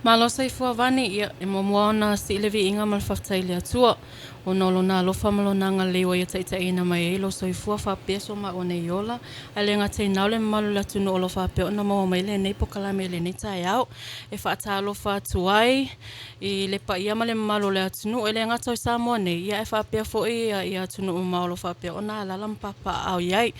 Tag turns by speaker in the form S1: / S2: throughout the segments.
S1: Malo soifua Vani, ia, e muamua ona sii le viiga ma le faafetai i le Atua, ona o Lona alofa ma Lona agalelei ua Ia taitaiina mai ai lou soifua faapea so maua nei ola, ae le gata i na o le mamalu o le atunuu o lo o faapea ona maua mai lenei pokalame i lenei taeao. E faatalofa atu ai i le paia ma le mamalu o le atunuu, e le gata i Samoa nei, ia ae faapea foi ia atunuu mamao o lo o faapea ona alaala ma papaaao i ai.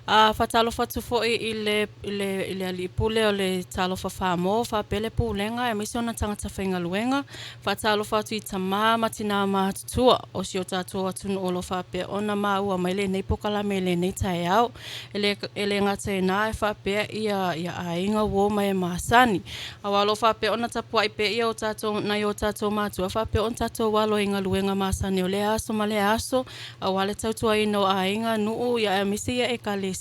S1: A faatalofa atu foi i le i le i le alii pule o le Talofa Famo faapea le Pulega aemaise ona tagata faigaluega. Faatalofa atu i tama ma tina matutua o si o tatou atunuu o lo o faapea ona maua mai lenei pokalame i lenei taeao. E le e le gata i na e faapea ia ia aiga, uo ma e masani. Aua o lo o faapea ona tapuai pea ia o tatou nai o tatou matua faapea ona tatou alo i galuega masani o lea aso ma lea aso aua le tautuaina o aiga, nuu ia aemaise ia ekalesia.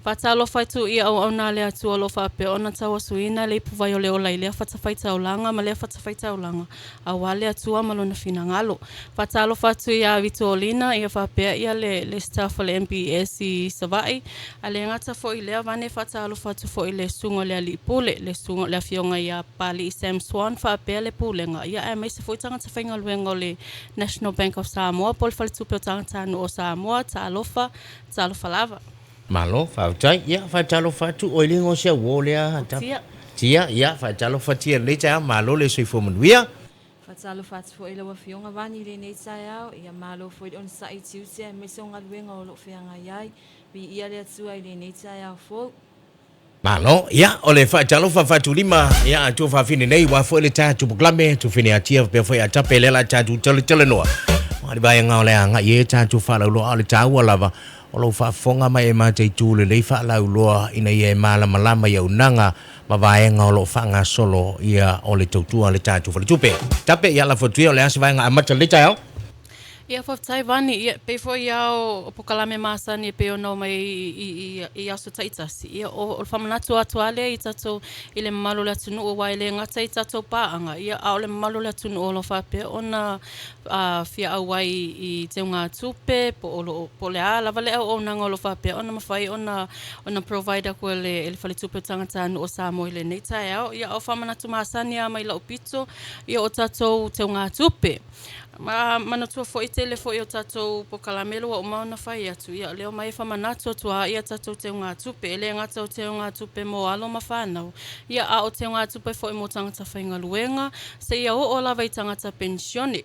S1: Faatalofa atu i auauna a le Atua o lo o faapea ona tauasuina le ipuvai o le ola i lea fatafaitaulaga ma lea fatafaitaulaga aua le Atua ma Lona finagalo. Faatalofa atu ia Vitolina ia faapea ia le, le staff o le MBS i Savaii. A le gata foi i lea vane faatalofa atu foi i le susuga o le Alii Pule, le susuga le Afioga ia Papalii Sam Swan faapea le Pulega, ia aemaise foi tagata faigaluega o le National Bank of Samoa po o le Faletupe o Tagatanuu o Samoa, talofa, talofa lava.
S2: Malo, faafetai. Ia, faatalofa atu, oi le igoa o si au uo lea.
S1: Tia.
S2: Tia, ia, faatalofa Tia i lenei taeao, malo le soifua manuia.
S3: Faatalofa atu foi i lau Afioga Vani i lenei taeao, ia malo foi le onosai i tiute aemaise o galuega o lo o feagai ai. Viia le Atua i lenei taeao fou.
S2: Malo, ia, o le faatalofa faatulima, ia, a tua faafine nei, ua foi le tatou polokalame, tufine atia faapea foi a tape lea la tatou talanoa. O le vaega o le agai e tatou faalauloa, a o le taua lava, o lou faafofoga mai e mataitu lelei faalauloa ina ia e malamalama i auaunaga ma vaega o lo o faagasolo ia o le tautua a le tatou faletupe. Tape, ia lafo atu ia, o le a se vaega amata i lenei taeao?
S1: Ia faafetai Vani, ia pei foi a o pokalame masani e pei ona omai i i i aso taitasi, ia o le faamanatu atu lava lea i tatou i le mamalu o le atunuu aua e le gata i tatou paaga, ia a o le mamalu o le atunuu o lo o faapea ona fia auai i teugatupe po o lo po o le a lava le auaunaga o lo o faapea ona mafai ona ona provide atu e le e le Faletupe o Tagatanuu o Samoa i lenei taeao. Ia o faamanatu masani lava mai la'u pito, ia o tatou teugatupe. Ma manatua foi tele foi o tatou pokalame ua uma ona fai atu, ia lea omai e faamanatu atu lava ia tatou teugatupe. E le gata o teugatupe mo alo ma fanau, ia a o teugatupe foi mo tagata faigaluega, seia oo lava i tagata penisione.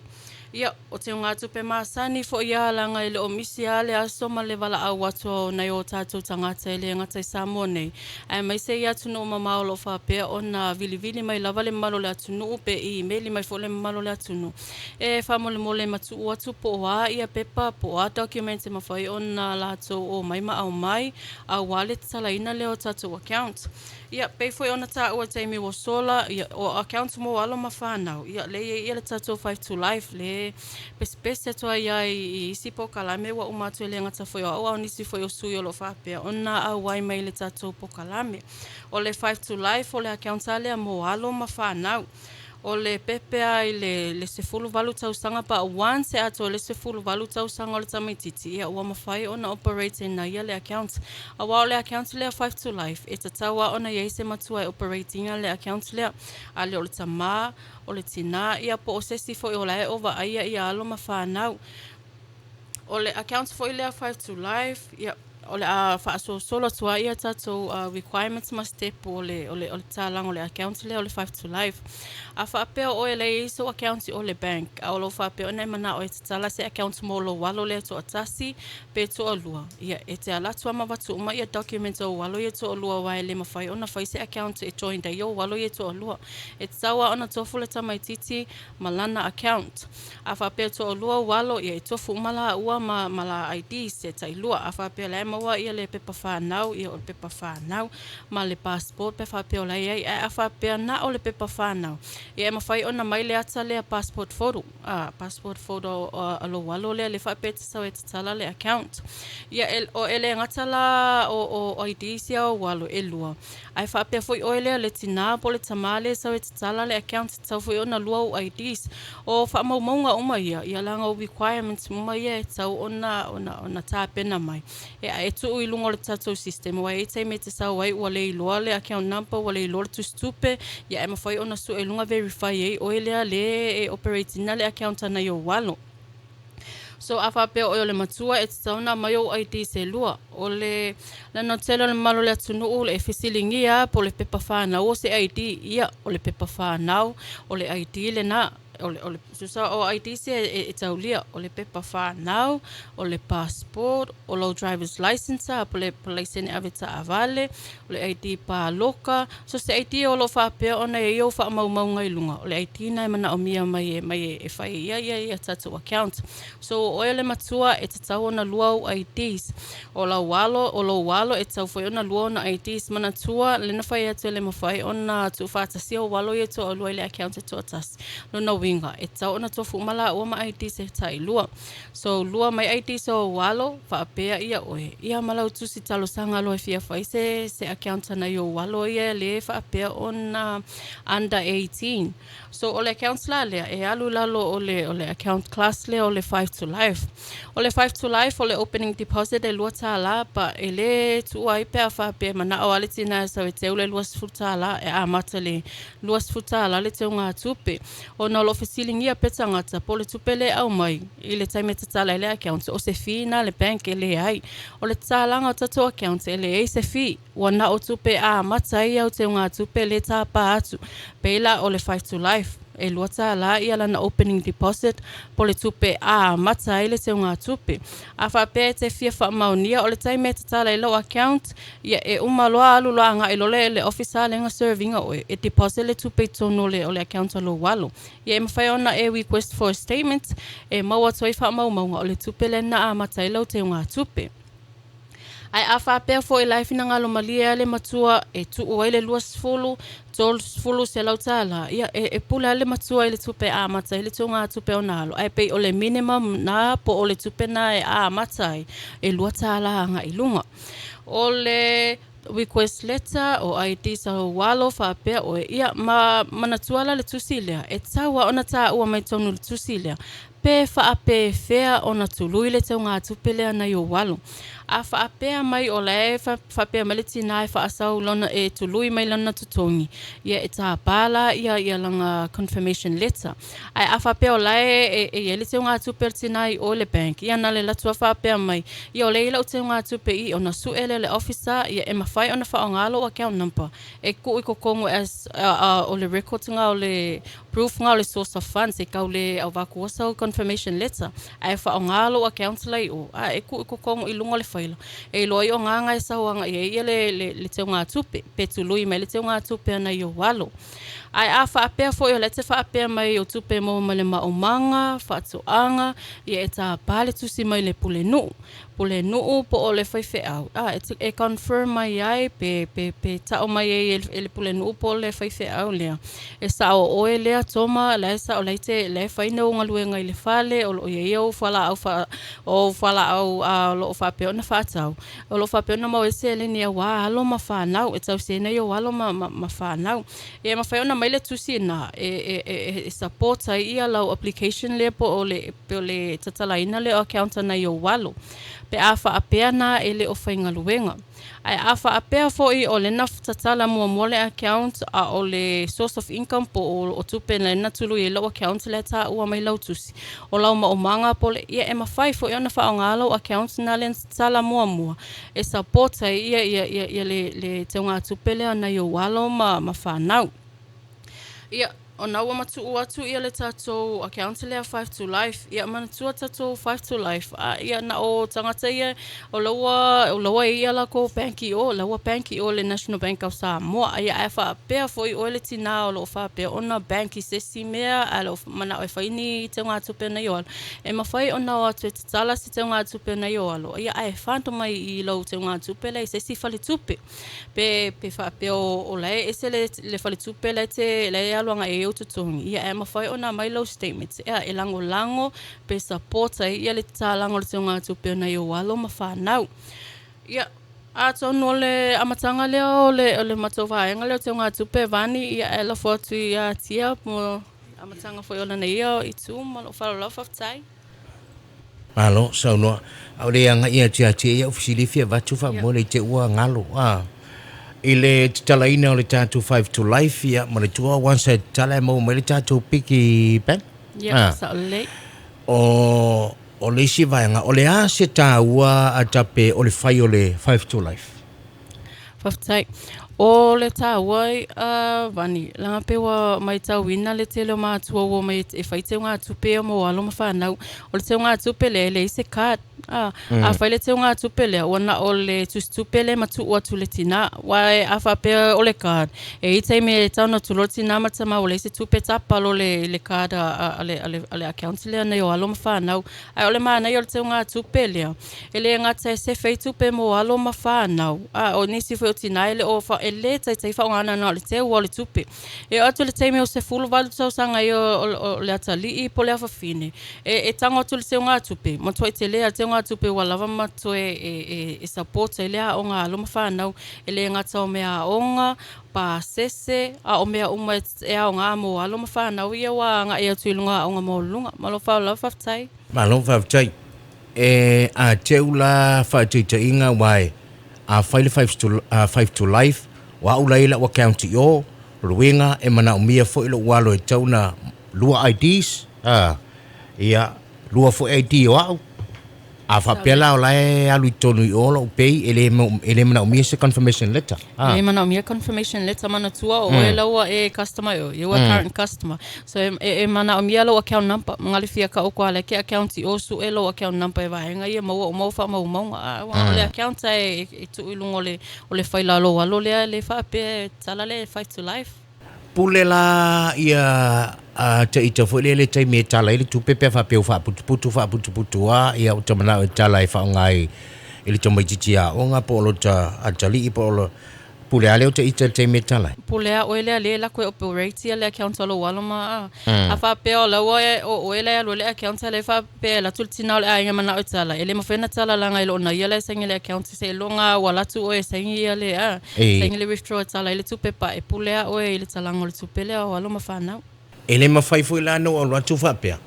S1: Ia, o teugatupe masani foi a leaga e le o misi lava le aso ma le valaau atu o nai o tatou tagata e le gata i Samoa nei, aemaise i atunuu mamao o lo o faapea ona vilivili mai lava le mamalu o le atunuu pe imeli mai foi le mamalu o le atunuu e faamolemole matuu atu po o a ia pepa po o a documents e mafai ona latou omai ma aumai aua le tatalaina lea o tatou account. Ia, pei foi ona taua i taimi ua sola, ia, o accounts mo alo ma fanau, ia, lea e i ai le tatou Five to Life, lea e pesepese atu ai lava i isi pokalame ua uma atu e le gata foi o au, a o nisi foi o sui o lo o faapea ona auai mai i le tatou pokalame. O le Five to Life, o le account lava lea mo alo ma fanau. O le pepe lava i le le 18 tausaga but once e atoa le 18 tausaga o le tamaitiiti, ia ua mafai ona operate ina ia le account. Aua o le account lea Five to Life, e tatau lava ona i ai se matua e operate ina le account lea. A le o le tama, o le tina, ia po o se isi foi o la e o vaaia ia alo ma fanau. O le account foi lea Five to Life, ia, o le a faasolosolo atu ai ia tatou requirements ma step o le o le o le tatalaga o le account lea o le Five to Life. A faapea o oe e leai sou account i o le bank, a o lo o faapea ona e manao e tatala se account mo lou alo lea e toatasi pe toalua, ia, e te alu atu lava ma avatu uma ia documents o ou alo ia e toalua aua e le mafai ona fai se account e join ai ou alo ia e toalua. E tatau lava ona tofu le tamaitiiti ma lana account. A faapea e toalua ou alo, ia e tofu uma laua ma, ma la IDs e tailua. A faapea o la e maua ia le pepa fanau, ia o le pepa fanau ma le passport pe faapea o la e i ai. Ae a faapea na o le pepa fanau, ia e mafai ona mai le ata lea passport photo, a, passport photo a lou alo lea, le faapea e te sau e tatala le account. Ia e, o, e le gata la o, o IDs ia o ou alo e lua, Ae faapea foi oe lea le tinā po o le tamā lea e sau e tatala le account, e tatau foi ona lua ou IDs. O faamaumauga uma ia, ia leaga o requirements uma ia e tatau ona tapena mai e tuu i luga o le tatou system, aua e i ai taimi e te sau ai ua le iloa le account number, ua le iloa le tusitupe, ia ae mafai ona sue i luga verify ai oe lea le e operate ina le account a nai ou alo. So a faapea o oe o le matua e tatau ona aumai ou IDs e lua. O le lana tele o le mamalu o le atunuu e fesiligia lava po o le pepa fanau o se ID. Ia, o le pepa fanau, o le ID lena. O le tusa o IDs ia e taulia, o le pepa fanau, o le passport, o lau driver's license po o le laisene avetaavale, o le ID paloka, so se ID o lo o faapea ona e i ai ou faamaumauga i luga, o le ID lena e manaomia mai e fai ai ia tatou account. So o oe le matua e tatau ona lua ou IDs. O lau alo, o lou alo e tatau foi ona lua ona IDs. Manatua lea na fai atu e le mafai ona tuufaatasia ou alo ia e toalua i le account e toatasi. Lona uiga, e tatau ona tofu uma laua ma IDs e tailua. So lua mai IDs o ou alo, faapea ia oe, ia ma lau tusi talosaga loa e fia fai se account a nai ou alo ia lea e faapea ona under 18. So o le account la lea e alu i lalo o le account class lea o le 5 to Life. O le 5 to Life o le opening deposit e $2 pa e lē tuua ai pe a faapea e manao lava le tina e sau e teu le $20 e amata i le $20 le teugatupe. Ona o lo o fesiligia pea tagata po o le tupe lea e aumai i le taimi e tatala ai le account o se fee lena a le bank e leai. O le tatalaga o tatou account e leai se fee. Ua na o tupe e amata ai au teugatupe lea e tapa atu. Pei la o le 5 to Life e $2 ia lana opening deposit po o le tupe e amata ai le teugatupe. A faapea e te fia faamaonia o le taimi e tatala ai lau account, ia e uma loa alu loa agai loa le officer lea na serve ina oe e deposit le tupe i totonu o le account a lou alo. Ia e mafai ona e request for a statement e maua atu ai faamaumauga o le tupe lea na amata ai lau teugatupe. Ae a faapea foi la e finagalo malie lava le matua e tuu ai le 20, 30, $100, ia e pule lava le matua i le tupe e amata ai le teugatupe ona alo, ae pei o le minimum na po o le tupe na e amata ai, e $2 agai i luga. O le request letter o IDs a ou alo faapea oe, ia ma manatua la le tusi lea, e tatau lava ona taua mai totonu i le tusi lea, pe faapefea ona tului le teugatupe lea nai ou alo. A faapea mai o la e faapea mai le tinā e faasau lona e tului mai lana totogi, ia e tapa la ia lana confirmation letter. Ae a faapea o la e i ai le teugatupe a le tinā i o i le bank, ia na o le alu atu lava faapea mai, ia o lea e i ai lau teugatupe i i, ona sue lea e le officer, ia e mafai ona faaaoga lou account number e tuu i totonu as o le records na o le proof na o le source of funds e tau le avatu sau confirmation letter ae faaaoga lou account la i o a e tuu i totonu i luga o le faila e iloa ai o gāga e sau agai ai ia le teugatupe pe tului mai le teugatupe a nai ou alo. Ae a faapea foi o lea e te faapea mai o tupe e maua mai le maaumaga, faatoaga, ia e tapa le tusi mai le pulenuu. Pulenuu po o le faifeau a e confirm mai ai pe tau mai ai e le pulenuu po o le faifeau lea e sao oe lea Toma la e sao la e fai ou galuega i le fale o lo o i ai ou fualaau o fualaau o lo o faapea ona faatau o lo o faapea ona maua ai seleni auā alo ma fanau e tausia ai nai ou alo ma fanau. Ia e mafai ona aumai le tusi lena e support ai ia lau application lea po o le tatalaina lea o account a nai ou alo pe a faapea na e le o faigaluega. Ae a faapea foi o lea na tatala muamua le account a o le source of income po o tupe lea na tului ai lau account lea e taua mai lau tusi, o lau maaumaga po o le, ia e mafai foi ona faaaoga lau account na lea na tatala muamua e support ai ia le teugatupe lea a nai ou alo ma fanau. Ia, ona ua matuu atu ia le tatou account lea 5 to Life, ia manatua tatou 5 to Life, a ia na o tagata ia o la ua i ai ia latou bank i o, la ua bank i o i le National Bank of Samoa. Ia ae faapea foi oe le tinā o lo o faapea ona bank i se isi mea ae o lo o manao e fai ni teugatupe a nai ou alo, e mafai ona o atu e tatala se teugatupe a nai ou alo, ia ae fund mai i lau teugatupe lea i se isi faletupe. Pe faapea o la e ese le faletupe la e alu agai ai ou totogi, ia ae mafai ona aumai lau statement e lagolago pe support ai ia le tatalaga o le teugatupe a nai ou alo ma fanau. Ia. Atonu o le amataga lea o le o le matou vaega lea o teugatupe Vani, ia ae lafo atu ia Tia mo amataga foi o lana ia itu ma lou faaaloalo lava. Faafetai.
S2: Malo saunoa. A o le agai atu ia te ia fesili fia avatu faamolemole i te ua galo a i le tatalaina o le tatou Five to Life, ia ma le tua once e tatala e maua mai le tatou piggy bank.
S1: Ia, sao lelei.
S2: O le isi vaega, o le a se taua a tape o le fai o le Five to Life?
S1: Faafetai. O le taua a Vani, leaga pei ua matauina le tele o matua ua omai e fai teugatupe ia mo alo ma fanau. O le teugatupe lea e leai se card. A, a fai le teugatupe lea, ua na o le tusitupe lea e matuu atu i le tinā. Aua a faapea o le card, e i ai taimi e tago atu loa le tinā ma le tamā ua leai se tupe, tapa loa le card a le account lea nai o alo ma fanau. Ae o le manaia o le teugatupe lea, e le gata e sefe ai tupe mo alo ma fanau, a o nisi foi o tinā e le o e le taitai faaaogaina na o le teu lava o le tupe. E oo atu i le taimi o 18 tausaga ai o le atalii po o le afafine, e tago atu i le teugatupe, matuai tele lava le teugatupe ua lava ma toe e support ai le aoga a alo ma fanau. E le gata o meaaoga, pasese, a o mea uma e aoga mo alo ma fanau ia ua agai atu i luga o aoga maualuluga. Ma lou faaaloalo lava, faafetai.
S2: Malo faafetai. E a teu la faataitaiga aua e a fai le five to life, o au la e i lau account i o, o le uiga e manaomia foi lou alo e tatau ona lua IDs, a, ia, lua foi ID o au. A faapea la o la e alu i totonu i o lou pay, e le, e le manaomia se confirmation letter.
S1: A. E le manaomia confirmation letter, manatua o oe la ua e customer i o, you are current customer. So e manaomia lou account number, magalefia ka oko ala ke account i o sue lou account number e vaega ia maua uma au faamaumauga. A aua o le account e tuu i luga o le faila o lou alo lea le faapea e tatala le Five to Life.
S2: Pule la ia a ita foi lea i le taimi e tala ai le tupe pe a faapea ua faaputuputu faaputuputu lava ia ua ta manao e tala e faaaoga i le tamaitiiti aoga po o lota atalii po o lo pule lava lea o ta ita i le taimi e tala ai.
S1: Pule lava oe lea lea e lako e operate ia le account a lou alo ma a faapea o la ua o oe la e alu ai le account a lea e faapea e alu atu le tina o le aiga e manao e tala, e le mafai ona tala leaga e le o na ia la e saini i le account seiloga ua alu atu oe e saini ia le a saini le withdraw e tala ai le tupe pa e pule lava oe i le talaga o le tupe lea o alo ma fanau.
S2: E le mafai foi la ona ou alu atu faapea,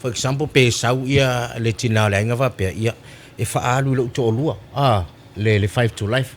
S2: for example pe sau ia le tina o le aiga faapea, ia e faaalu i lou toalua a le five to life.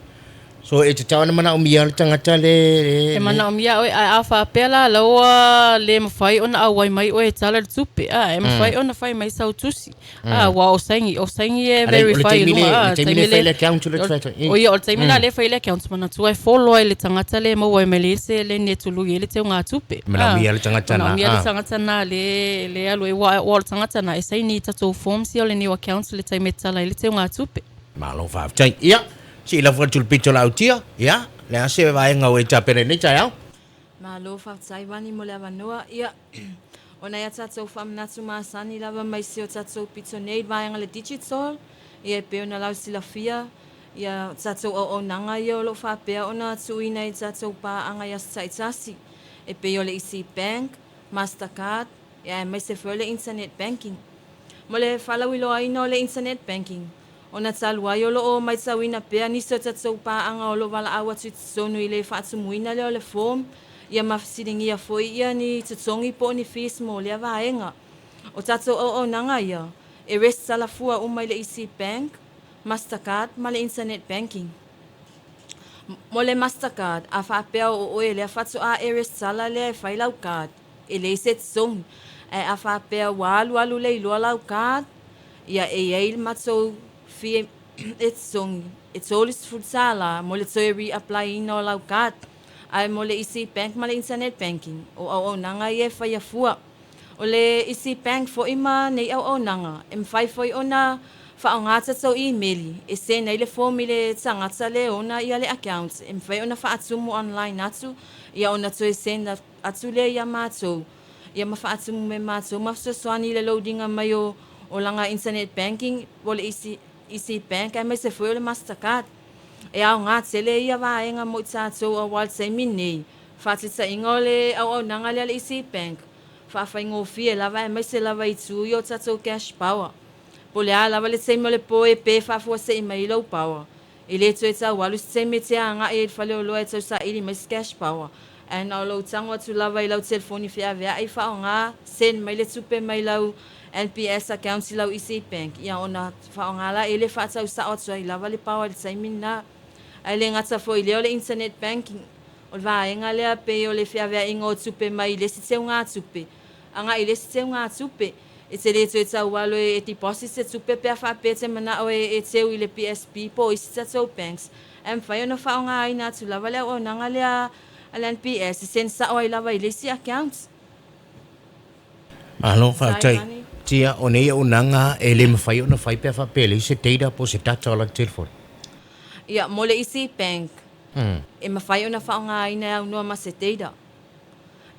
S2: So e tatau ona manaomia le tagata le
S1: E manaomia oe, ae a faapea la la ua le mafai ona auai mai oe e tala le tupe, a e mafai ona fai mai sau tusi. A ua o saini, o saini e verify i luga,
S2: a, taimi le account le
S1: o ia o le taimi la lea e fai le account manatua e follow ai le tagata lea e maua ai mai le seleni e tului ai le teugatupe.
S2: Manaomia le tagata
S1: na. Manaomia le tagata na le le alu ai aua o le tagata na e saini i tatou forms ia o le new account le taimi e tatala ai le teugatupe.
S2: Malo faafetai. Ia, se i lafo atu i le pito o le autia. Ia, le a se vaega ua e tapena i lenei taeao?
S3: Malo faafetai Vani mo le avanoa. Ia, ona ia tatou faamanatu masani lava mai si o tatou pito nei i le vaega le digital, ia e pei ona lau silafia, ia tatou auaunaga ia o lo o faapea ona tuuina i tatou paaga i aso taitasi, e pei o le Easy Bank, Mastercard, ia aemaise foi o le Internet Banking. Mo le faalauiloaina o le Internet Banking, ona talu ai o lo o matauina pea nisi o tatou paaga o lo o valaau atu i totonu i le faatumuina lea o le form, ia ma fesiligia foi ia ni totogi po o ni fees mo lea vaega. O tatou auaunaga ia, e resitala fua uma i le EC Bank, Mastercard ma le Internet Banking. Mo le Mastercard, a faapea o oe lea faatoa e resitala lea e fai lau card, e leai se totogi. Ae a faapea ua alualu le iloa lau card, ia e i ai le matou fee e totogi e $30 mo le toe re-apply ina o lau card. Ae mo le EC Bank ma le Internet Banking, o auaunaga ia e faia fua. O le EC Bank foi ma nei auaunaga, e mafai foi ona faaaoga tatou imeli e send ai le form i le tagata le ona ia le account, e mafai ona faatumu online atu, ia ona toe send atu lea ia matou, ia ma faatumu mai matou ma fesoasoani i le load ina mai o laga internet banking po o le EC, EC Bank aemaise foi o le Mastercard. E aoga tele ia vaega mo i tatou aua le taimi nei. Faataitaiga o le auaunaga lea a le EC Bank, faafaigofie lava aemaise lava i itu ia o tatou cash power. Po o le a lava le taimi o le po e pe faafuasei mai ai lou power, E le toe tau alu se taimi e te agai ai i le faleoloa e tau saili mai se cash power, ae na o lou tago atu lava i lau telefoni feaveai faaaoga, send mai le tupe mai lau NPS account i lau EC Bank, ia ona faaaoga la e le faatau sao atu ai lava le power i le taimi lena. Ae le gata foi i lea o le internet banking, o le vaega lea pei o le feaveaiga o tupe mai i le isi teugatupe agai i le isi teugatupe. E te le toe tau alu e deposit se tupe pe a faapea e te manao e teu i le PSB po o isi tatou banks, ae mafai ona faaaogaina atu lava le auaunaga lea a le NPS e send sao ai lava i le isi account.
S2: Malo
S3: Sai
S2: faafetai.
S3: Vani.
S2: Tia, o nei auaunaga e le mafai ona fai pe a faapea e leai se data po o se data o lana telefoni.
S3: Ia, mo le isi bank, e mafai ona faaaogaina e aunoa ma se data.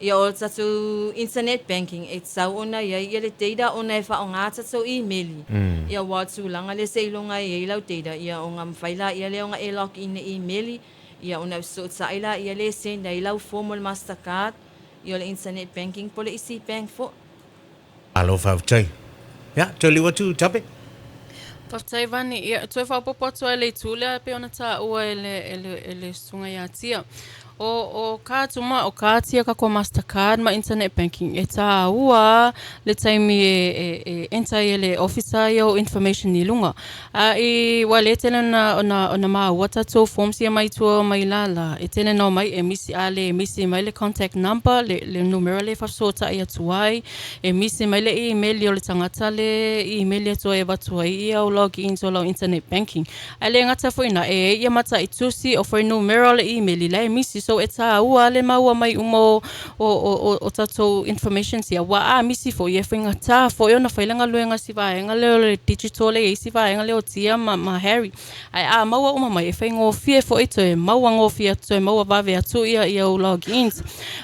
S3: Ia, o le tatou internet banking, e tatau ona i ai ia le data ona e faaaoga tatou email. Ia, aua o le tulaga lea seiloga e i ai lau data, ia ona mafai laia lea ona e log in i email, ia ona e fesootai laia lea e send ai lau form o le Mastercard, ia o le internet banking po o le isi bank foi.
S2: Malo faafetai. Ia, toe liu atu Tape.
S1: Faafetai Vani. Ia, toe faaopoopo atu ai le itu lea e pei ona taua e le, e le, e le susuga ia Tia. O, o cards uma, o cards ia kako Mastercard ma internet banking, e tāua le taimi e, e, e enter ai e le officer ia o information i luga. A i, ua le tele ona, ona, ona maua tatou forms ia mai tua mai lala, e tele na omai e misi, a le misi mai le contact number, le, le numera le faafesootai atu ai, e misi mai le email o le tagata le email atu ai e avatu ai ia au logins o lau internet banking. Ae le gata foi i ina, e i ai ia mataitusi o fuainumera o le email la e misi. So e tāua le maua mai uma o, o, o, o, o tatou informations ia. Ua a misi foi e faigata foi ona fai le galuega si vaega lea o le digital le i ai si vaega lea o Tia ma, ma Harry. Ae a maua uma mai e faigofie foi toe maua gofie atu toe maua vave atu ia ia au logins.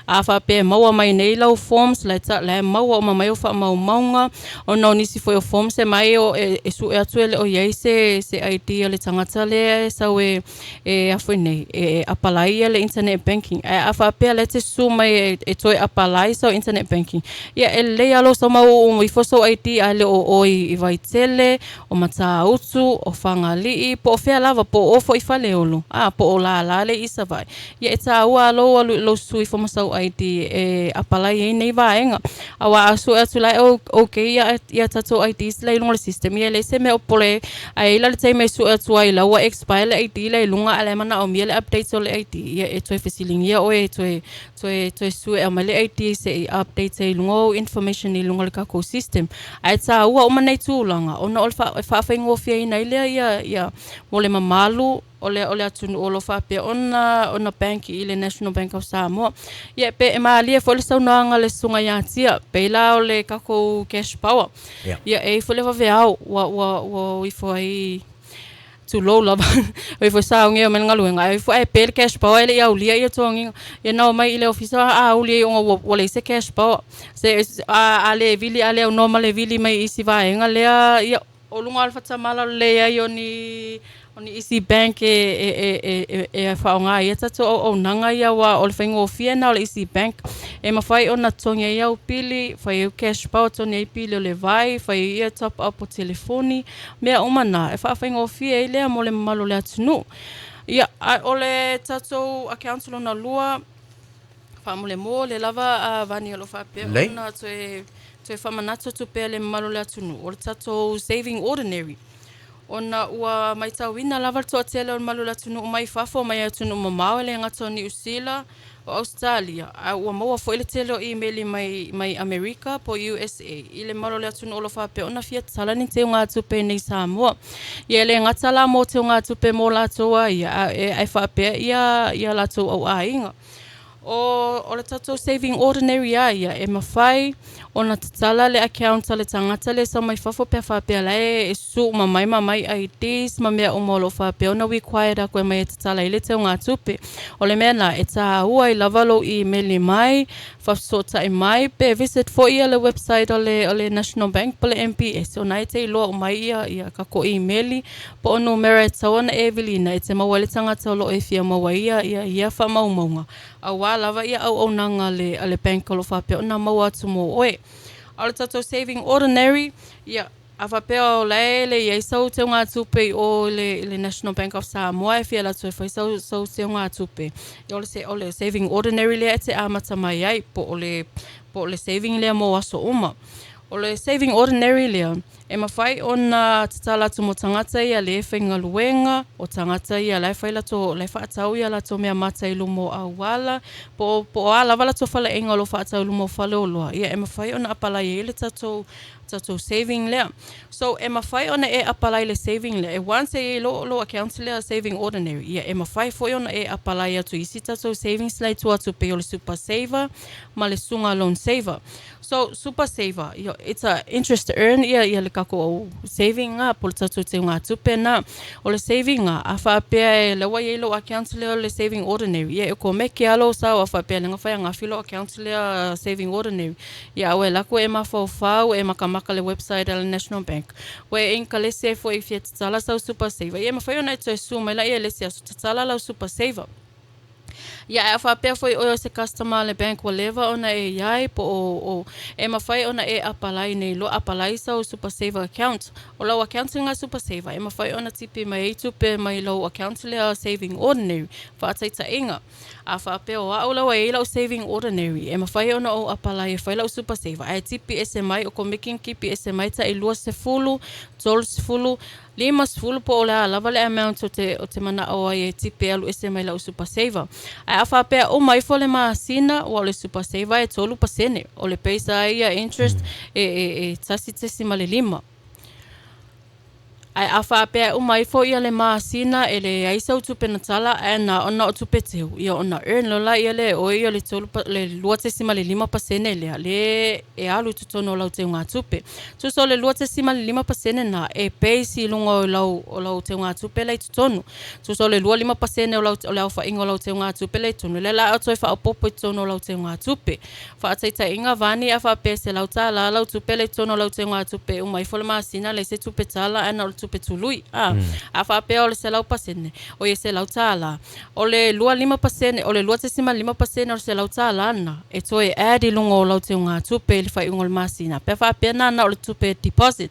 S1: A faapea e maua mai nei lau forms la e, ta, la e maua uma mai o faamaumauga ona o nisi foi o forms e mai o e, e sue atu e le o i ai se, se ID a le tagata lea e sau e, e a foi nei e apalai ia le internet banking. Ae a faapea la e te susu mai e, e toe apalai sau internet banking, ia e lelei lava lou sau mau ifo sou ID ae le o oe i Vaitele, o Matautu, o Fagalii, po o fea lava, po o o foi Faleolo, a po o lala le i Savaii. Ia e tāua lou alu i lou susu ifo ma sau ID e apalai ai nei vaega. Auā a sue atu la e okay ia, ia tatou IDs la i luga o le system, ia e leai se mea o popole ai. Ae i ai la le taimi e sue atu ai la ua expire le ID la i luga ae la e manaomia le update o le ID, ia e toe fesiligia oe e toe, toe, toe sue aumai le ID se i update ai i luga o information i luga o le takou system. Ae tāua uma nei tulaga ona o le e faafaigofieina ai lea ia, ia mo le mamalu o le, o le atunuu o lo o faapea ona, ona bank i le National Bank of Samoa. Ia pe e malie foi le saunoaga a le susuga ia Tia, pei la o le takou cash power. Ia e i ai foi le vaveao ua, ua, ua o ifo ai tulou lava, o ifo saugia mai le galuega, ae o ifo ae pe le cash power e le i aulia ia togiga. Ia na omai i le ofisa a auli ai ona ua, ua leai se cash power. Se, a, a le vili, a le aunoa ma le vili mai i isi vaega lea, ia o luga o le faatamala o le leai o ni o ni isi bank e, e, e, e, e, e faaaoga ai ia tatou auaunaga ia aua o le faigofie lena o le isi bank e mafai ona totogi ai au pili, fai ai au cash power, totogi ai pili o le vai, fai ai ia top up o telefoni, mea uma na e faafaigofie ai lea mo le mamalu o le atunuu. Ia, a o le tatou account lona lua, faamolemole lava a Vani o lo o faapea
S2: Lelei.
S1: ona toe toe faamanatu atu pea le mamalu o le atunuu o le tatou saving ordinary ona ua matauina lava le toatele o le mamalu o le atunuu mai fafo mai atunuu mamao e le gata o Niu Sila, o Ausetalia, a ua maua foi le tele o imeli mai mai Amerika po o USA i le mamalu o le atunuu o lo o faapea ona fia tatala ni teugatupe i nei Samoa. Ia e le gata la mo teugatupe mo latou a ia, ae ae faapea ia ia latou auaiga. O, o le tatou saving ordinary a ia, e mafai ona tatala le account a le tagata lea e sau mai fafo pe a faapea la e susu uma mai ma mai IDs ma mea uma o lo o faapea ona required atu e mai e tatala ai le teugatupe. O le mea lena, e tāua ai lava lou email mai, faafesootai mai, pe visit foi ia le website o le, o le National Bank po o le NBS, ona e te iloa uma ai ia, ia tatou email po o numera e tatau ona e viliina e te maua ai le tagata o lo o e fia maua ai ia, ia, ia faamaumauga, auā lava ia auaunaga a le, a le bank o lo o faapea ona maua atu mo oe. A o le tatou saving ordinary, ia, A faapea o la e le i ai sau teugatupe i o i le National Bank of Samoa e fia alu atu e fai sau teugatupe, ia o le saving ordinary lea e te amata mai ai, po o le saving lea mo aso uma. O le saving ordinary lea, e mafai ona tatala atu mo tagata ia le faigaluega, o tagata ia la e fai latou, la e faatau ia latou meamata i luma o auala, po o a lava latou faleaiga o lo o faatau i luma o faleoloa, ia e mafai ona apalai ai le tatou saving lea. So e mafai ona e apalai i le saving lea, e once e i ai lou account lea saving ordinary, ia e mafai foi ona e apalai atu i isi tatou savings la i tua atu pei o le super saver ma le suga loan saver. So super saver, ia, it's a interest earn ia le tatou saving a po o le tatou teugatupe na. O le saving a faapea e la ua i ai lou account lea o le saving ordinary, ia e komeke lava lou sao a faapea le gafai agafi lou account lea saving ordinary. Ia aua e alu atu e mafaufau e makamaka le website a le National Bank. Ua e inkalesi ai foi fia tatala sau super saver. Ia e mafai ona e toe su mai la ia le isi aso tatala lau super saver. Ia ae a faapea foi oe o se customer a le bank ua leva ona e i ai po o e mafai ona e apalai nei loa apalai sau super saver account. O lau account lena super saver e mafai ona tipi mai ai tupe mai lou account lea saving ordinary. Faataitaiga, a faapea o au la ua i ai lau saving ordinary, e mafai ona ou apalai e fai lau super saver ae tipi ese mai o komeki na tipi ese mai tai 20, 30, 50 po o le a lava le amount o te mana'o ai e tipi e alu ese mai lau super saver. Ae a faapea uma ifo le masina, ua o le super saver e 3%, o le base ai ia interest e 1.5. Ae a faapea e uma ifo ia le masina e leai sau tupe na tala ae na ona o tupe teu, ia ona earn loa laia lea e oe ia le 2.5% lea, le e alu i totonu o lau teugatupe. Tusa o le 2.5% na e base i luga o lau teugatupe la i totonu. Tusa o le 25% o le aofaiga o lau teugatupe la i totonu, lea la a toe faaopoopo i totonu o lau teugatupe. Faataitaiga vani a faapea $100 lau tupe la i totonu o lau teugatupe e uma ifo le masina leai se tupe tala ae na o le tupe tului. A faapea o le 100%, o ia $100. O le 25%, o le 2.5% o le $100 na e toe add i luga o lau teugatupe i le faaiuga o le masina. Pe faapea na o le tupe deposit.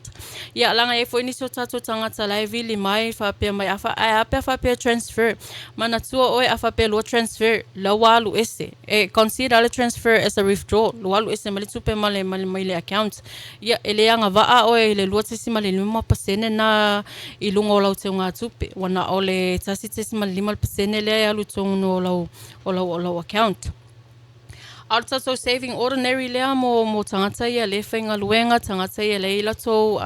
S1: Ia laga e i ai foi nisi o tatou tagata la e vili mai faapea mai ae a pe a faapea transfer. Manatua oe a faapea lua transfer, la ua alu ese. E consider le transfer as a withdrawal, ua alu ese mai le tupe mai le account. Ia e le agavaa oe i le 2.5% na i luga o lau teugatupe. Ua na o le 1.5% lea e alu i totonu o lau account. A o le tatou saving ordinary lea mo tagata ia le faigaluega, tagata ia le i latou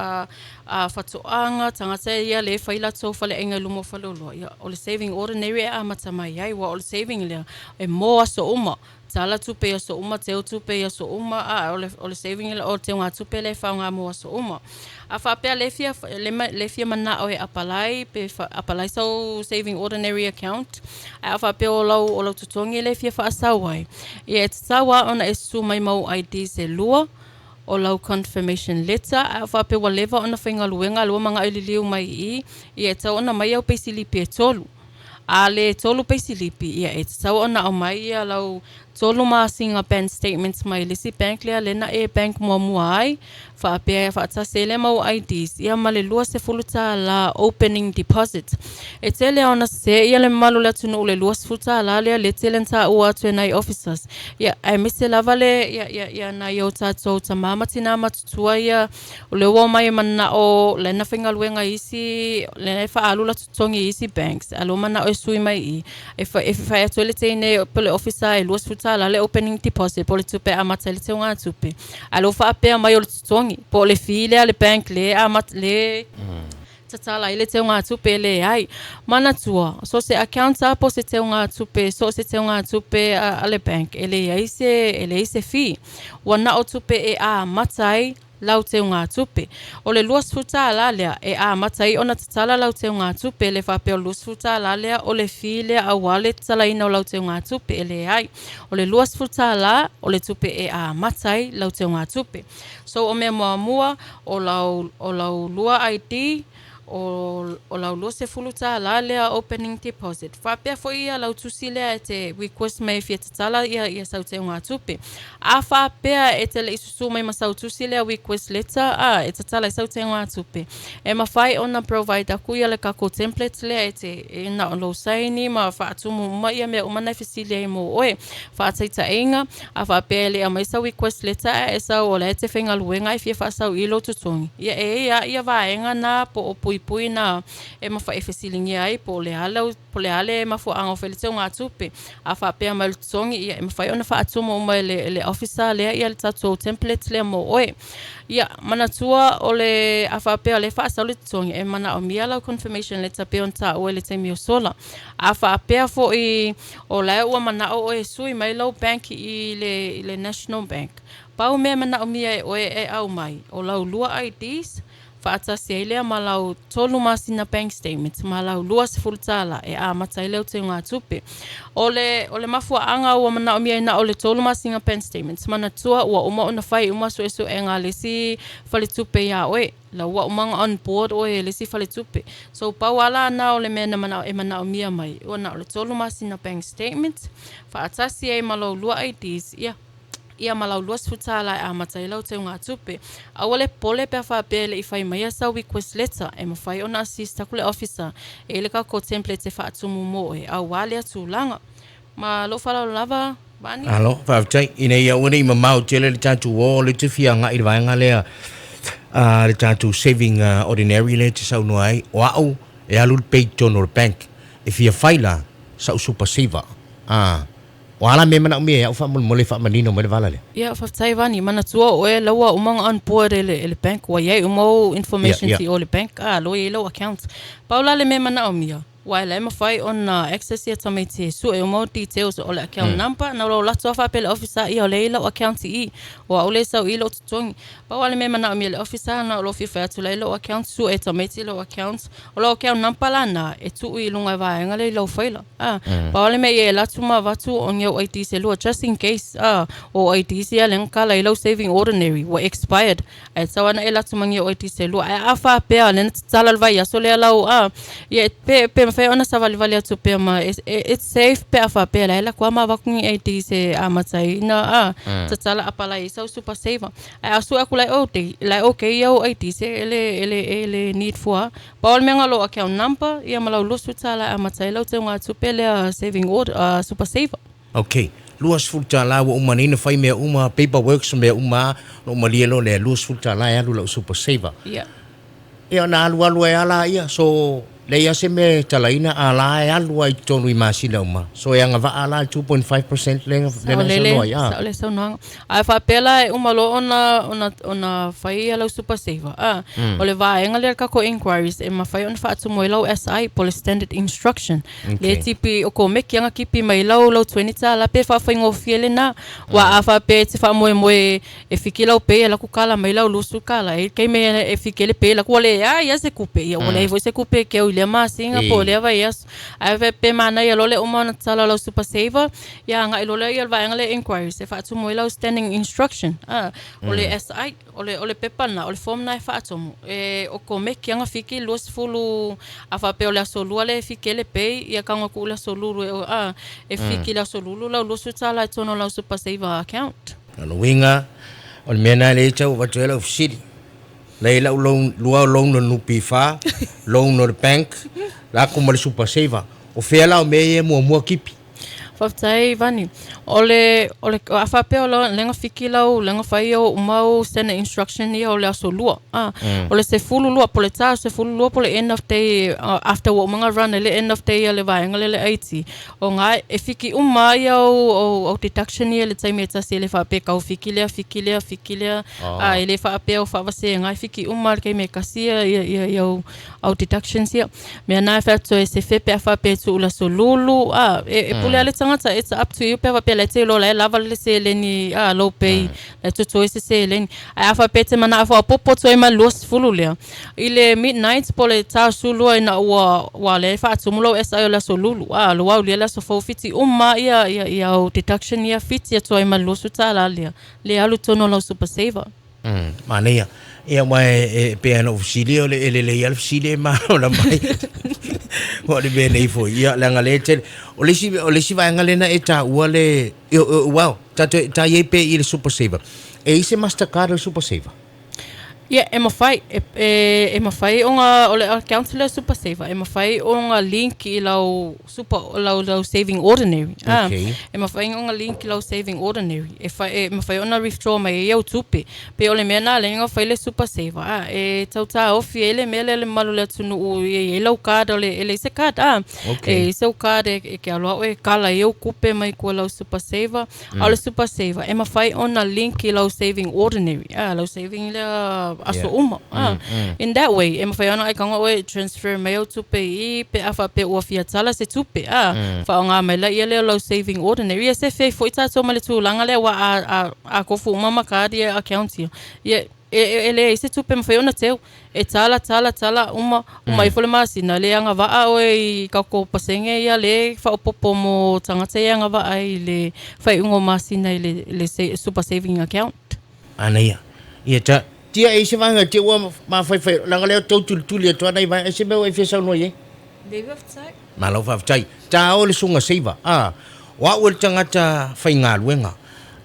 S1: fatoaga, tagata ia le fai latou faleaiga i luma o faleoloa. Ia, o le saving ordinary e amata mai ai, ua o le saving lea e mo aso uma. Tala tupe i aso uma, teu tupe i aso uma, a o le saving lea, o le teugatupe lea e faaaoga mo aso uma. A faapea le fia mana'o e apalai, pe apalai sau saving ordinary account, ae a faapea o lau totogi le fia faasau ai, ia e tatau lava ona e susu mai mau IDs e lua, o lau confirmation letter, ae faapea ua leva ona faigaluega lua mana'o e liliu mai i i, ia e tatau ona aumai au peisilipi e tolu. A le tolu peisilipi, ia e tatau ona aumai ia lau 3 masina bank statements mai le isi bank lea le na e bank muamua ai, faapea e faatasi ai le mau IDs, ia ma le $20 opening deposit. E tele ona sese ia le mamalu o le atunuu le $20 lea le tele na taua atu e nai officers. Ia aemaise lava le ia nai o tatou tama ma tina matutua ia o le ua omai e manao le na faigaluega i isi le e faaalu latou totogi i isi banks, ae lua manao e sui mai i e fai atu ai le teine po o le officer e $20 le opening deposit po o le tupe e amata ai le teugatupe. Ae lua faapea mai o le totogi po o le fee lea a le bank le amata le tatala ai le teugatupe e leai. Manatua, so se account a po o se teugatupe, so o se teugatupe a le bank e leai se fee. Ua na o tupe e amata ai lau teugatupe. O le $20 lea e amata ai ona tatala lau teugatupe, le faapea o le $20 lea o le fee lea aua le tatalaina o lau teugatupe e leai. O le $20 o le tupe e amata ai lau teugatupe. So o mea muamua o lau lua ID, O o lau $20 lea opening deposit. Faapea foi ia lau tusi lea e te request mai e fia tatala ia ia sau teugatupe. A faapea e te le i susu mai ma sau tusi lea request letter a e tatala i sau teugatupe, e mafai ona provide aku ia le takou template lea e te e na o lou saini ma faatumu uma ia mea uma na e fesili ai mo oe. Faataitaiga, a faapea e le aumai sau request letter ae e sau o la e te faigaluega ae fia faasau i lou totogi, ia e i ai lava ia vaega na po o puipui na e mafai e fesiligia ai po o le a lau po o le a le mafuaaga o fai le teugatupe. A faapea mai o le totogi, ia e mafai ona faatumu uma e le e le officer lea ia le tatou template lea mo oe. Ia, manatua o le a faapea o lea e faasau le totogi, e manaomia lau confirmation letter pei ona taua i le taimi ua sola. A faapea foi o la e ua manao oe e sui mai lau bank i le i le National Bank, pau mea e manaomia e oe e aumai, o lau lua IDs, faatasi ai lea ma lau tolu masina bank statement ma lau $20 e amata ai lau teugatupe. O le o le mafuaaga ua manaomia ai na o le tolu masina bank statements, manatua ua uma ona fai uma suesuega a le isi faletupe iā oe. La ua uma ona on board oe e le isi faletupe. So pau lava la na o le mea na manao e manaomia mai, ua na o le tolu masina bank statement, faatasi ai ma lou lua IDs, ia, ia ma lau $20 e amata ai lau teugatupe. Aua le popole pe a faapea e le i fai maia sau request letter, e mafai ona assist atu le officer e i ai le tatou template e faatumu mo oe aua lea tulaga. Ma lou faaaloalo lava, Vani.
S2: Malo, faafetai. Ina ia aua ne i mamao tele le tatou o, o lea ou te fia agai i le vaega lea, le tatou saving ordinary lea e te saunoa ai. O au, e alu le pay i totonu o le bank, e fia fai la sau super saver. O a la mea e manaomia e au faamolemole e faamanino mai le vala lea?
S1: Ia, faafetai Vani. Manatua o oe la ua uma ona on board e le, e le bank, ua i ai uma ou information i o i le bank, a, la ua i ai lau account. Pau la le mea e manaomia, Aua e le mafai ona access ia tamaiti e sue uma ou details o le account number na lou latou faapea le officer ia o lea i lau account i i o au lea e sau i lou totogi. Pau lava le mea e manaomia e le officer na o lou fia fai atu la i lou account sue e tamaiti lou account. O lou account number la na e tuu i luga e vaega lea i lau faila. Ah, pau lava le mea ia e alu atu ma avatu o ni ou IDs e lua just in case ah o IDs ia lea na kala i lau saving ordinary ua expired. Ae tatau lava ona e alu atu ma ni ou IDs e lua. Ae a faapea o lea na tatala le vaiaso lea lau a, ia pe, pe mafai ona savalivali atu pea ma it's safe pe a faapea la e alu atu lava ma avatu ni IDs e amata ai ina a, tatala apalai ai sau super saver. Ae a sue atu la e okay, la e okay au IDs e le, e le, e le need fua. Pau o le mea na o lou account number ia ma lau $20 e amata ai lau teugatupe lea saving order, super saver.
S2: Ok, $20 ua uma nei ona fai mea uma, paper works ma mea uma a, ona ou malie loa lea, $20 e alu i lau super saver.
S1: Ia.
S2: Ia ona alu alu ai lava laia, so leai lava se mea e talaina, a la e alu lava i totonu i masina uma. So e agavaa la le 2.5% lea na e saunoa ai,
S1: a? Saolele saunoaga. A e faapea la e uma loa ona, ona, ona fai ia lau super saver, a, o le vaega lea o le tatou inquiries e mafai ona faatumu ai lau SI po o le standard instruction. Le tipi o komeki ana kipi mai lau lau $20 pe faafaigofie lena. Ua a faapea e te faamoemoe e fiki lau pay e laku kala mai lau $20 e taimi e fiki ai le pay laku ua leai a se kupe ia ua leai foi se kupe e keu i lea masina po o lea vaiaso. Ae faapea pe manaia loa le uma ona tatala o lau super saver ia agai loa lea i le vaega lea inquiries e faatumu ai lau standing instruction a o le SI. O le, o le pepa lena, o le form lena e faatomu, e, o komeki ana fiki 20, a faapea o le aso lua lea e fiki ai le pay, ia tago atu i le aso lulu e, a, e fiki i le aso lulu lau $20 i totonu o lau super saver account.
S2: Lona uiga, o le mea lena lea e tau avatu ai lau fesili. Lea i lau loan, lua loan o le NPF, loan o le bank, la aku ma le super saver. O fea la o mea ia e muamua kipi?
S1: Faafetai Vani. O le, o le, a faapea o lea na fiki lau, lea na fai au uma au standard instruction ia o le aso lua. A, o le 12, po o le ta 12 po o le end of day, after ua uma ona run ai le end of day a le vaega lea le IT, o na e fiki uma ai au, au, au deduction ia i le taimi e tasi e le faapea tau fiki lea, fiki lea, fiki lea, a e le faapea o faavaseaga e fiki uma i le taimi e tasi ia, ia, ia, ia au, au deductions ia. Mea na e fai atu ai se fe pe a faapea e tuu le aso lulu, a, e, e pule lava le tagata, it's up to you pe a faapea la e te iloa la e lava le seleni, a, lou pay, la e totoe se seleni. Ae a faapea e te manao e faaopoopo atu ai ma le 20 lea, i le midnight po o le ta sulu ina ua, ua lea e faatumu lou SI o le aso lulu, a, lou aulia le aso fou fiti uma lava ia, ia, ia au deduction ia fiti atu ai ma le $20 lea, lea e alu i totonu o lau super saver.
S2: Manaia. Ia aua e pei lava ona ou fesili o le e lelei lava le fesili e malamalama ai. Aua o le mea nei foi, ia leaga lea e tele, o le isi, o le isi vaega lena e taua le, well, tatou, ta i ai pea i le Super Saver. E i ai se Mastercard o le Super Saver?
S1: Ia, e mafai, e, e, e mafai ona, o le account lea Super Saver, e mafai ona link i lau super, lau, lau saving ordinary. Ah,
S2: Okay.
S1: E mafai ona link i lau saving ordinary. E, fa, e mafai ona withdraw mai ai au tupe. Pei o le mea na lea na fai le Super Saver. Ah, e tau taofi ai le mea lea le mamalu o le atunuu e i ai lau card o le, e leai se card. Ah,
S2: Okay.
S1: E i ai sau card e, e ke aloa oe e kala ai au kupe mai kua lau Super Saver. A o le Super Saver, e mafai ona link i lau saving ordinary, ah, lau saving lea aso
S2: Yeah.
S1: uma. Ah. In that way, e mafai ona aikaga oe e transfer mai au tupe i i pe a faapea ua fia tala se tupe, ah, faaaoga mai laia lea o lau saving ordinary. Ia se fea foi tatou ma le tulaga lea aua a, a, a kofu uma ma card ia account ia, ia E, e, e leai se tupe mafai ona teu. E tala, tala, tala, uma, uma ifo le masina, le agavaa oe i kako pasene ia le faaopoopo mo tagata ia e agavaa ai i le faaiuga o masina i le, le super saving account.
S2: Ana ia. Ia ta, tia e i se vaega tia ua mafaifai, leaga lea tau tulituli atu ana i vaega, e se mea ua e fia saunoa i ai?
S3: Lei faafetai.
S2: Malo faafetai. Ta o le suga seiva. A, o au o le tagata faigaluega.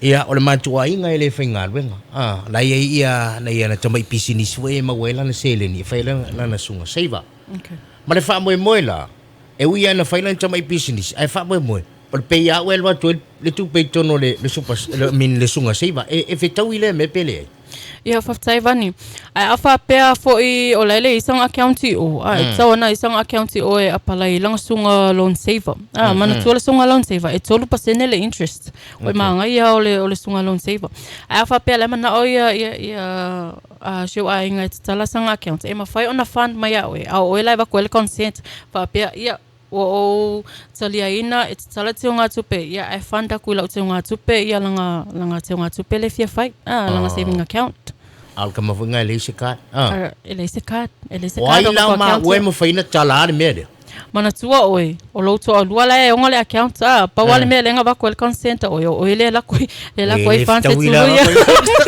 S2: Ia, o le matou aiga e le faigaluega. A, la e i ai ia nai ana tamai pisinisi foi e maua ai lana seleni e fai ai lana suga seiva.
S1: Okay.
S2: Ma le faamoemoe la, e ui lava ina fai lana tamai pisinisi, ae faamoemoe, o le pei lava au e alu atu ai le tupe i totonu o le, le super, I mean, le suga seiva. E, e fetaui lea mea pe leai?
S1: Ia, faafetai Vani. Ae a faapea foi o la e leai saga account i o, a e tatau ona i saga account i o e apalai i lana suga loan saver. A, manatua le suga loan saver, e 3% le interest. O e magaia o le, o le suga loan saver. Ae a faapea la e manao ia, ia, ia a si ou aiga e tatala saga account, e mafai ona fund mai ia oe, a o oe la e avatu ai le consent, faapea, ia, Ua ou taliaina e tatala teugatupe, ia ae fund aku i lau teugatupe ia langa langa teugatupe le fia fai, ah, langa saving account.
S2: A o le tama foi lena e leai se card. Ah.
S1: E leai se card, e leai se
S2: O ai
S1: card o
S2: la
S1: ko
S2: ma
S1: account
S2: ua e
S1: ia.
S2: mafai ona tala le mea lea?
S1: Manatua oe, o lou toalua la e oga le account, ah, pau lava le mea lea na avatu ai le consent a oe, o oe lea e lako ai, lea e lako ai
S2: E
S1: funds e
S2: fetaui la
S1: tului ia.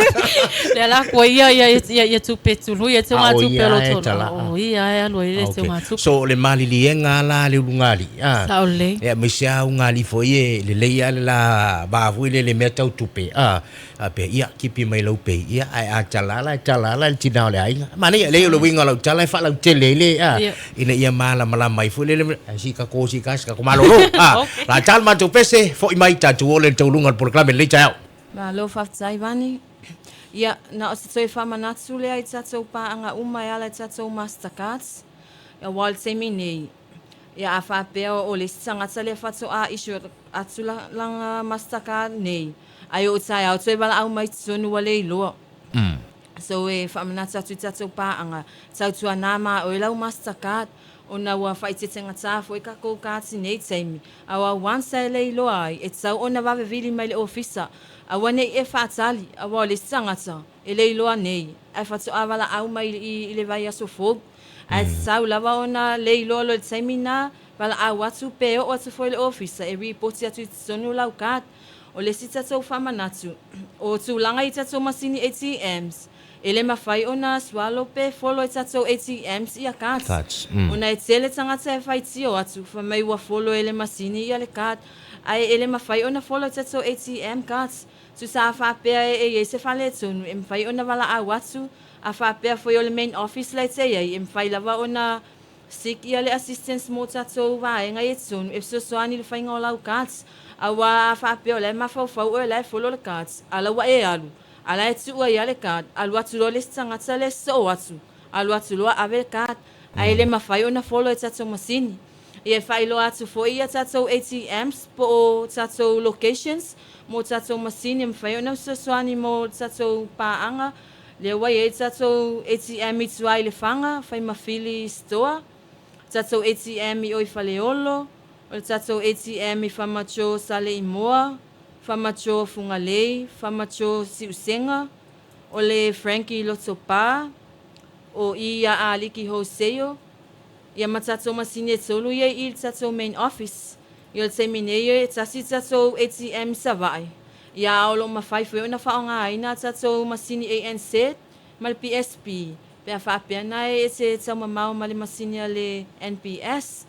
S1: Lea lako ai ia ia ia ia tupe e tului ia
S2: A o
S1: teugatupe
S2: ia
S1: o lou
S2: e
S1: toalua,
S2: tala.
S1: o ia e alu ai le
S2: Okay.
S1: teugatupe.
S2: So o le maliliega la a le ulugalii, a.
S1: Sao lelei.
S2: Ia aemaise lava ulugalii foi e lelei lava le la va foi lele i mea tau tupe, a. Faapea, ia, kipi mai lau pei, ia, ae a tala la, e tala la i le tina o le aiga. Manaia, leai o le uiga o lau tala e faalautele ai le, a,
S1: Ia.
S2: ina ia malamalama ai foi lele mea, ae si ka ko si ka si ka ko malolo, a.
S1: Okay.
S2: La tala matou pese, foi mai tatou oo lea i le taualuga o le polokalame i lenei taeao.
S3: Malo faafetai Vani. Ia, na o se toe faamanatu lea i tatou paaga uma e ala i tatou Mastercards. Ia, aua o le taimi nei, ia a faapea o le isi tagata lea faatoa issue atu lana Mastercard nei, ai oo taeao toe valaau mai totonu ua le iloa. So e faamanatu atu i tatou paaga, tautuana ma oe lau Mastercard, ona ua faaeteetegatā foi kakou cards i nei taimi. Aua once e le iloa ai, e tatau ona vave vili mai le ofisa, aua ne i e faatali, aua o le isi tagata, e le iloa nei, ae faatoa valaau mai i le vaiaso fou. Ae tatau lava ona le iloa loa i le taimi na, valaau atu pe oo atu foi i le ofisa e ripoti atu i totonu lau card. O le isi tatou faamanatu, o tulaga i tatou masini ATMs, E le mafai ona swallow pe follow e tatou ATMs ia cards.
S2: Cards, mm.
S3: Ona e tele tagata e faitio atu, fai mai ua follow e le masini ia le card, ae e le mafai ona follow e tatou ATM cards. Tusa a faapea e i ai se faaletonu, e mafai ona valaau atu, a faapea foi o le main office la e te i ai, e mafai lava ona seek ia le assistance mo tatou vaega ia totonu e fesoasoani i le faiga o lau cards. Aua a faapea o la e mafaufau oe o la e follow le cards, a la ua e alu, A la e tuu ai lava le card, alu atu loa le isi tagata lea sosoo atu, alu atu loa ave le card, ae le mafai ona follow e tatou masini. Ia e faailoa atu foi ia tatou ATMs po o tatou locations mo tatou masini e mafai ona fesoasoani mo tatou paaga, lea ua i ai tatou ATM i tua i Lefaga, Faimafili Store, tatou ATM i o i Faleolo, o le tatou ATM i Famacho Saleimoa, Famacho Fugalei, Famacho Siusega, o le Frankie Lotopa, o i ia Aliki Hoseio, ia ma tatou masini e tolu ia i le tatou main office. Ia o le taimi nei e tasi le tatou ATM i Savaii, ia a o lo o mafai foi ona faaaogaina a tatou masini ANZ. ma le PSP pe a faapea na e te taumamao ma le masini a le NPS.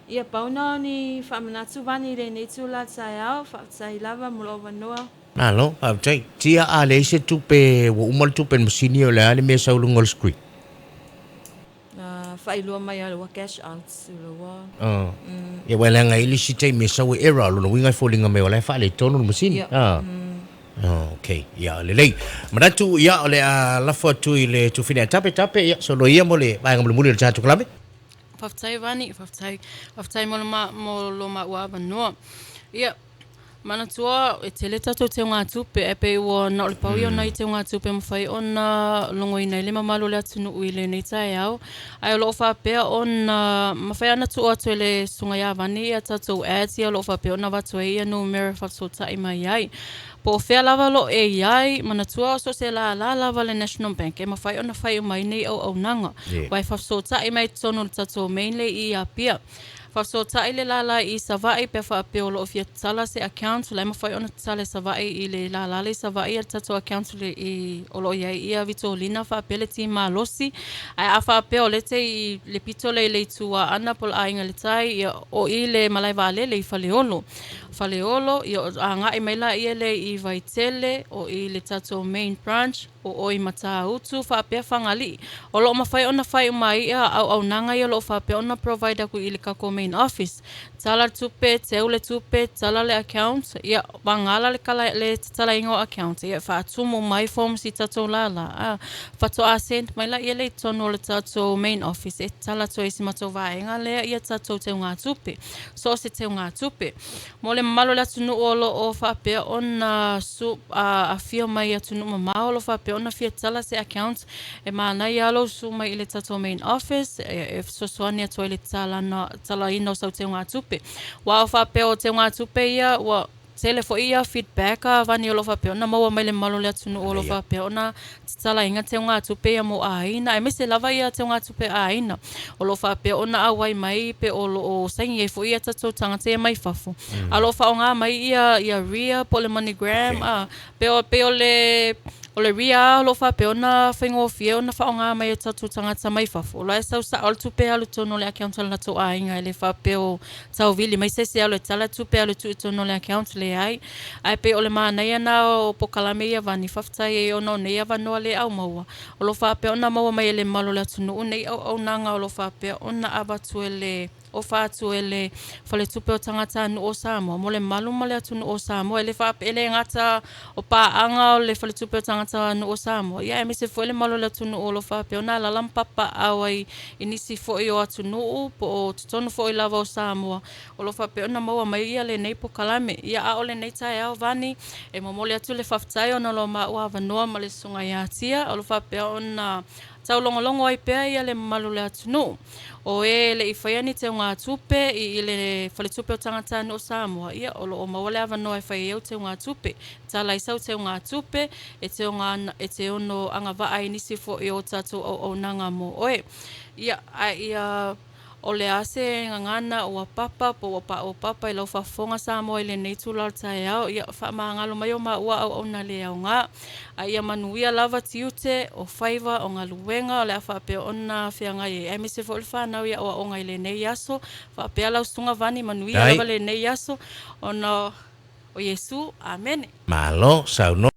S3: Ia pau na o ni faamanatu vani i lenei tula taeao, faafetai lava mo lou avanoa.
S2: Malo, faafetai. Tia a leai se tupe, ua uma le tupe i le masini o le a le mea e sau i luga o le screen?
S3: Na faailoa mai lava ua cash out ua.
S2: Ia aua leaga e i ai le isi taimi e sau e error, o lona uiga e foliga mai o la e faaletonu le masini.
S3: Ia.
S2: Ok, ia lelei. Manatu ia o le a lafo atu i le Tufine a Tape, Tape, ia soloia mo le vaega mulimuli o le tatou kalame.
S1: Faafetai Vani, faafetai. Faafetai mo le ma, mo lo maua avanoa. Ia, manatua e tele tatou teugatupe ae pei ua na o le pau ia o nai teugatupe e mafai ona logoina ai le mamalu o le atunuu i lenei taeao. Ae o lo o faapea ona mafai ona tuu atu e le Susuga ia Vani ia tatou ads ia o lo o faapea ona avatu ai ia numera e faafesootai mai ai. Po o fea lava lo e i ai, manatua o so o se lālā lava a le National Bank e mafai ona fai uma ai nei auaunaga. Aua e faafesootai mai i totonu o le tatou main lea i Apia. Faafesootai le lālā i Savaii pe a faapea o lo o fia tatala se account, la e mafai ona tatala e Savaii i le lālā lea i Savaii a le tatou account le i o lo o i ai ia Vitolina faapea le team malosi. Ae a faapea o lea e te i le pito lea i le itu Aana po o le Aiga i le Tai, ia o i le malae vaalele i Faleolo. Faleolo, ia agai mai laia lea i Vaitele, o i le tatou main branch, o o i Matautu, faapea Fagalii. O lo o mafai ona fai uma ai ia auaunaga ia o lo o faapea ona provide aku i le tatou main office. Tala le tupe, teu le tupe, tala le account, ia vagala le kala le tatalaina o account, ia faatumu mai forms i tatou lālā, a faatoa send mai laia lea i totonu o le tatou main office e tatala atu ai i si matou vaega lea ia tatou teugatupe. So o se teugatupe. Mo le mamalu o le atunuu o lo o faapea ona su, a, afio mai i atunuu mamao o lo o faapea ona fia tatala se account, e manaia lava lou su mai i le tatou main office e, e fesoasoani atu ai i le tatalaina, tatalaina o sau teugatupe. Aua o faapea o teugatupe ia ua tele foi ia feedback a vani o lo o faapea ona maua mai le mamalu o le atunuu o lo o faapea ona tatalaina teugatupe ia mo aiga aemaise lava ia teugatupe a aiga o lo o faapea ona auai mai pe o lo o saini ai foi ia tatou tagata ia mai fafo a o lo o faaaoga mai ia ia Ria po o le MoneyGram a pe o pei o le o le Ria o lo o faapea ona faigofie ona faaaoga mai e tatou tagata mai fafo o la e sau sao le tupe e alu i totonu o le account a le latou aiga e le faapea o tauvili mai se isi e alu e tala tupe e alu e tuu i totonu o le account, leai. Ae pei o le manaia na o polokalame ia Vani, faafetai ai ona o nei avanoa le au maua, o lo o faapea ona maua mai e le mamalu o le atunuu nei auaunaga o lo o faapea ona avatu e le ofa atu e le Faletupe o Tagatanuu o Samoa mo le malu ma le atunuu o Samoa. E le faapea, e le gata o paaga o le Faletupe o Tagatanuu o Samoa, ia aemaise foi le mamalu o le atunuu o lo o faapea ona alaala ma papaau ai i nisi foi o atunuu po o totonu foi lava o Samoa o lo o faapea ona maua mai ia lenei polokalame. Ia a o lenei taeao Vani, e momoli atu le faafetai ona o lo maua avanoa ma le Susuga ia Tia o lo o faapea ona taulogologo ai pea ia le mamalu o le atunuu. O e le i faia ni teugatupe i le Faletupe o Tagatanuu o Samoa, ia o lo o maua le avanoa e fai ai au teugatupe. Tala ai sau teugatupe e te oga e te ono agavaa ai nisi foi o tatou auaunaga mo oe. Ia, a ia o le a se gagana ua papa po ua paʻo papa i lau faafofoga Samoa i lenei itula o le taeao, ia faamagalo mai o maua auauna le aoga. A ia manuia lava tiute, o faiva, o galuega o le a faapea ona feagai ai, aemaise foi o le fanau i aoaoga i lenei aso. Faapea lau Susuga Vani, manuia lava lenei aso ona o Iesu. Amene.
S2: Malo saunoa.